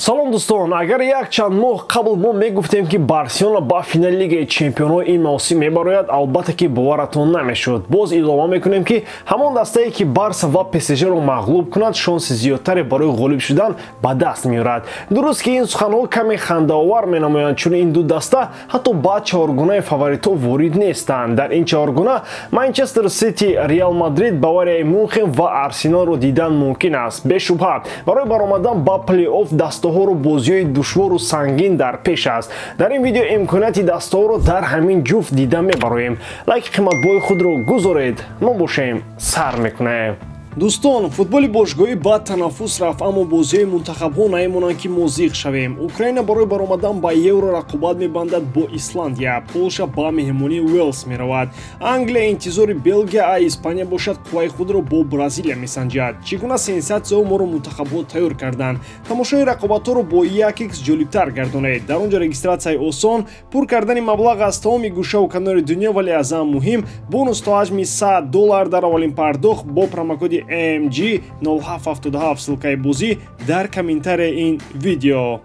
Салом, дӯстон! Агар як чанд моҳ қабл мо мегуфтем, ки Барселона ба финали Лигаи чемпионҳо ин мавсим мебарояд, албатта ки боваратон намешуд. Боз илова мекунем, ки ҳамон дастае, ки Барса ва ПСЖро мағлуб кунад, шонси зиёдтаре барои ғолиб шудан ба даст меорад. Дуруст, ки ин суханҳо каме хандаовар менамоянд, чун ин ду даста ҳатто ба чаҳоргунаи фаворитҳо ворид нестанд. Дар ин чаҳоргуна Манчестер Сити, Реал Мадрид, Баварияи Мюнхен ва Арсеналро дидан мумкин аст. Бешубҳа, барои баромадан ба плей-офф дастаҳоро бозиҳои душвору сангин дар пеш аст. Дар ин видео имконияти дастаҳоро дар ҳамин ҷуфт дида мебароем. Лайки қиматбои худро гузоред, мо бошем, сар мекунем. Дӯстон, футболи бошгоҳӣ ба танаффус рафт, аммо бозиҳои мунтахабҳо намемонанд, ки мо зиқ шавем. Украина барои баромадан ба Евро рақобат мебандад бо Исландия, Полша ба меҳмонии Уэлс меравад, Англия интизори Белгия, а Испания бошад, қувваи худро бо Бразилия месанҷад. Чӣ гуна сенсатсияҳо моро мунтахабҳо тайёр карданд? Тамошои рақобатҳоро бо 1x ҷолибтар гардонед. Дар он ҷо регистратсияи осон, пур кардани маблағ аз тамоми гӯшаву канори дунё, вале аз ҳама муҳим бонус то ҳаҷми 100 доллар дар аввалин пардохт бо промокоди MG 0777. Ссылкаи бозӣ дар комментарияи ин видео.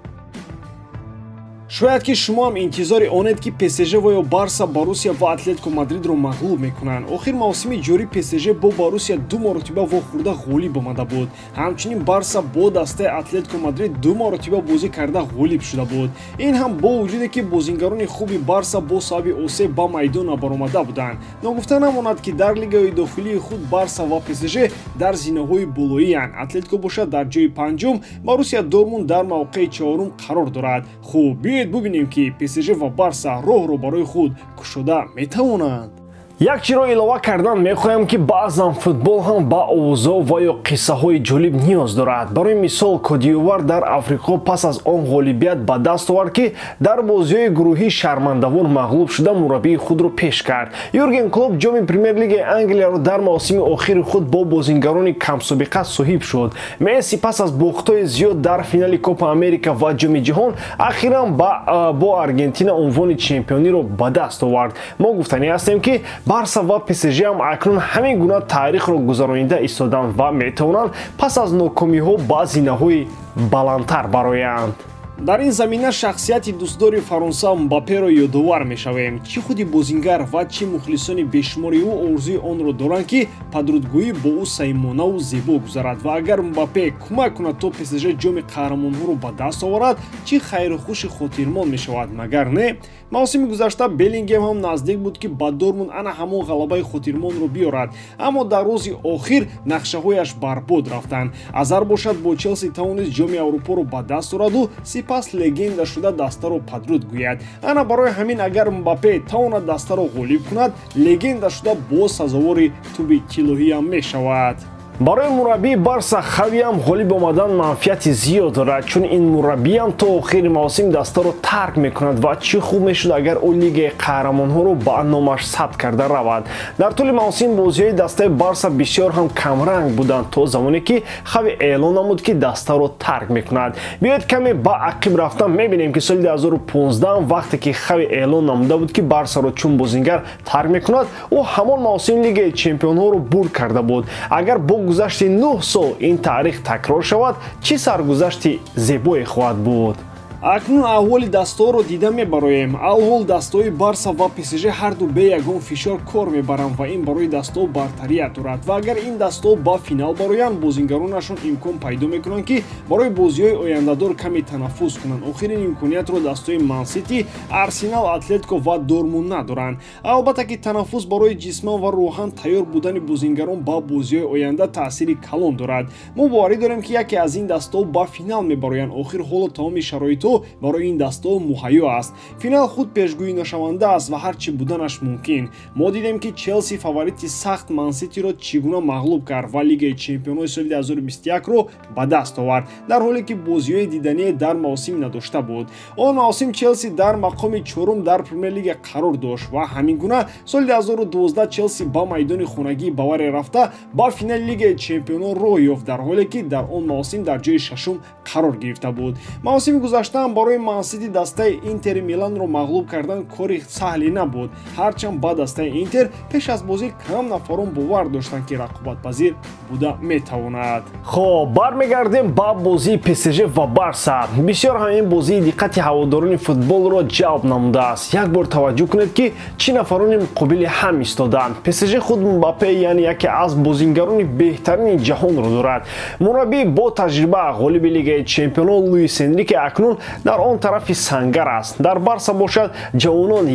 Шояд ки шумо ҳам интизори онед, ки ПСЖ ва ё Барса Борусия ва Атлетико Мадридро мағлуб мекунанд. Охир мавсими ҷорӣ ПСЖ бо Борусия ду маротиба вохӯрда ғолиб омада буд. Ҳамчунин Барса бо дастаи Атлетико Мадрид ду маротиба бозӣ карда ғолиб шуда буд. Ин ҳам бо вуҷуде, ки бозингарони хуби Барса бо сабаби осеб ба майдон набаромада буданд. Ногуфта намонад, ки дар лигаи дохилии худ Барса ва ПСЖ дар зинаҳои болоиянд. Атлетико бошад, дар ҷои панҷум, Борусия Дортмунд дар мавқеи чаҳорум қарор дорад. Хуб, биёед бубинем, ки ПСЖ ва Барса роҳро барои худ кушода метавонанд. Як чиро илова кардан мехоҳам, ки баъзан футбол ҳам ба овозҳо ва ё қиссаҳои ҷолиб ниёз дорад. Барои мисол, Кодиювар дар Африқо пас аз он ғолибият ба даст овард, ки дар бозиҳои гурӯҳӣ шармандавор мағлуб шуда, мураббии худро пеш кард. Юрген Клоп ҷоми Премер-лигаи Англияро дар мавсими охири худ бо бозингарони камсобиқа соҳиб шуд. Месси пас аз бохтҳои зиёд дар финали Копа Америка ва Ҷоми ҷаҳон ахиран бо Аргентина унвони чемпиониро ба даст овард. Мо гуфтанӣ ҳастем, ки Барса ва ПСЖ ҳам акнун ҳамин гуна таърихро гузаронида истоданд ва метавонанд пас аз нокомиҳо ба зинаҳои баландтар бароянд. Дар ин замина шахсияти дӯстдори Фаронса Мбапперо ёдовар мешавем. Чӣ худи бозингар ва чӣ мухлисони бешумори ӯ орзуи онро доранд, ки падрудгӯӣ бо ӯ самимонаву зебо гузарад. Ва агар Мбаппе кӯмак кунад, то ПСЖ ҷоми қаҳрамонҳоро ба даст оварад, чӣ хайру хуши хотирмон мешавад, магар не? Мавсими гузашта Беллингем ҳам наздик буд, ки ба Дортмунд ана ҳамон ғалабаи хотирмонро биёрад, аммо дар рӯзи охир нақшаҳояш барбод рафтанд. Азар бошад, бо Челси тавонист ҷоми Аврупоро ба даст ораду сипас легенда шуда дастаро падруд гӯяд. Ана барои ҳамин, агар Мбаппе тавонад дастаро ғолиб кунад, легенда шуда боз сазовори туби тиллоҳиам мешавад. Барои мураббии Барса Хавиам ғолиб омадан манфиати зиёд дорад, чун ин мураббиам то охири мавсим дастаро тарк мекунад ва чӣ хуб мешуд, агар ӯ Лигаи қаҳрамонҳоро ба номаш сабт карда равад. Дар тӯли мавсим бозиҳои дастаи Барса бисёр ҳам камранг буданд, то замоне ки Хави эълон намуд, ки дастаро тарк мекунад. Биёед, каме ба ақиб рафтан мебинем, ки соли 2015, вақте ки Хави эълон намуда буд, ки Барсаро чун бозингар тарк мекунад, ӯ ҳамон мавсим Лигаи чемпионҳоро бурд карда буд. Агар бо гузашти 9 сол ин таърих такрор шавад, чӣ саргузашти зебое хоҳад буд! Акнун аҳволи дастаҳоро дида мебароем. Алҳол дастаҳои Барса ва ПСЖ ҳарду бе ягон фишор кор мебаранд ва ин барои дастаҳо бартарият дорад. Ва агар ин дастаҳо ба финал бароянд, бозингаронашон имкон пайдо мекунанд, ки барои бозиҳои ояндадор каме танаффус кунанд. Охир ин имкониятро дастаҳои Мансити, Арсенал, Атлетико ва Дортмунд надоранд. Албатта ки танаффус барои ҷисман ва рӯҳан тайёр будани бозингарон ба бозиҳои оянда таъсири калон дорад. Мо боварӣ дорем, ки яке аз ин дастаҳо ба финал мебароянд. Охир ҳоло тамоми шароитҳо барои ин дастаҳо муҳайё аст. Финал худ пешгӯӣ нашаванда аст ва ҳар чӣ буданаш мумкин. Мо дидем, ки Челси фаворити сахт Манситиро чӣ гуна мағлуб кард ва Лигаи чемпионҳои соли 2021-ро ба даст овард, дар ҳоле ки бозиҳои дидание дар мавсим надошта буд. Он мавсим Челси дар мақоми чорум дар Премер-лига қарор дошт. Ва ҳамин гуна соли 2012 Челси ба майдони хонагии Бавария рафта, ба финали Лигаи чемпионон роҳ ёфт, дар ҳоле ки дар он мавсим дар ҷои шашум қарор гирифта буд. Мавсими гузашта Ин ҳам барои Мансити дастаи Интери Миланро мағлуб кардан кори саҳле набуд. Ҳарчанд ба дастаи Интер пеш аз бозӣ кам нафарон бовар доштанд, ки рақобатпазир буда метавонад. Хоб, бармегардем ба бозии ПСЖ ва Барса. Бисёр ҳам ин бозии диққати ҳаводорони футболро ҷалб намудааст. Як бор таваҷҷӯҳ кунед, ки чӣ нафарони муқобили ҳам истоданд. ПСЖ худ Мбаппе, яъне яке аз бозингарони беҳтарини ҷаҳонро дорад. Мураббӣ бо таҷриба, ғолиби Лигаи чемпионон Луис Энрике акнун дар он тарафи сангар аст. Дар Барса бошад, ҷавонон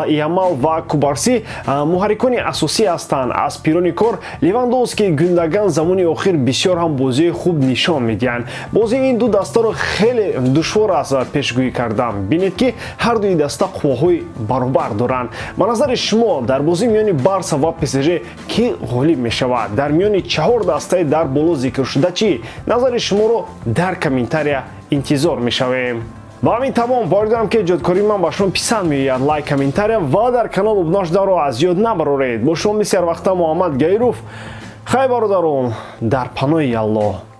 Ямал ва Кубарси муҳаррикони асосӣ ҳастанд. Аз пирони кор Левандовски, Гюндаган замони охир бисёр ҳам бозии хуб нишон медиҳанд. Бозии ин ду дастаро хеле душвор аст пешгӯӣ кардан. Бинед, ки ҳардуи даста қувваҳои баробар доранд. Ба назари шумо, дар бозии миёни Барса ва ПСЖ кӣ ғолиб мешавад? Дар миёни чаҳор дастаи дар боло зикршуда чӣ? Назари шуморо дар комментария интизор мешавем. Ба ҳамин тамом. Бовар дорам, ки эҷодкории ман ба шумо писанд меояд. Лайк, комментария ва дар канал обуна шуданро аз ёд набароред. Бо шумо мисли ҳарвақта Муҳаммад Гаиров. Хай, бародарон, дар паноҳи Аллоҳ.